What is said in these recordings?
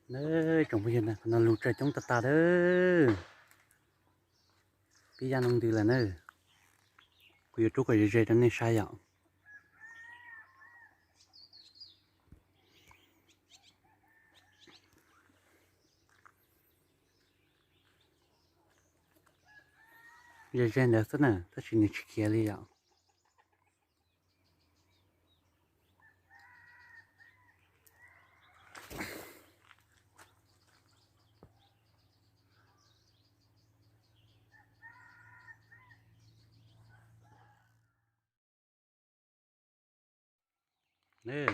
Nawb tsoom phooj ywg, qhov no lug tsaws coob tag tag lawm. Pib ya noog ntws lawm na. Kuv yuav rub kom ze ze rau nej saib yom. Ze ze ntawd xwb na, tab sis nws tsis khiav li yom.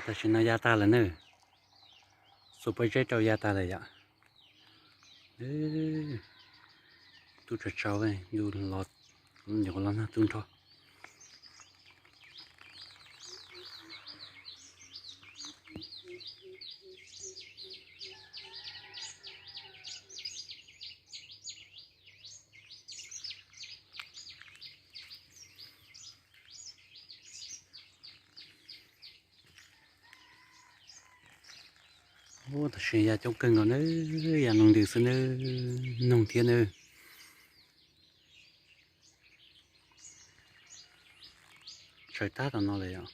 Tam sim no ya tag lawm na. Xuas pob zeb rau ya tag lawm yom. Tub tsau tsau, yus los, nyuam qhuav los nag tub nrho. Tam sim ya coob kawg nkaus nawb, ya noog ntws xwb nawb, noog thiab nawb. Tsaws tag tom no lawm yom.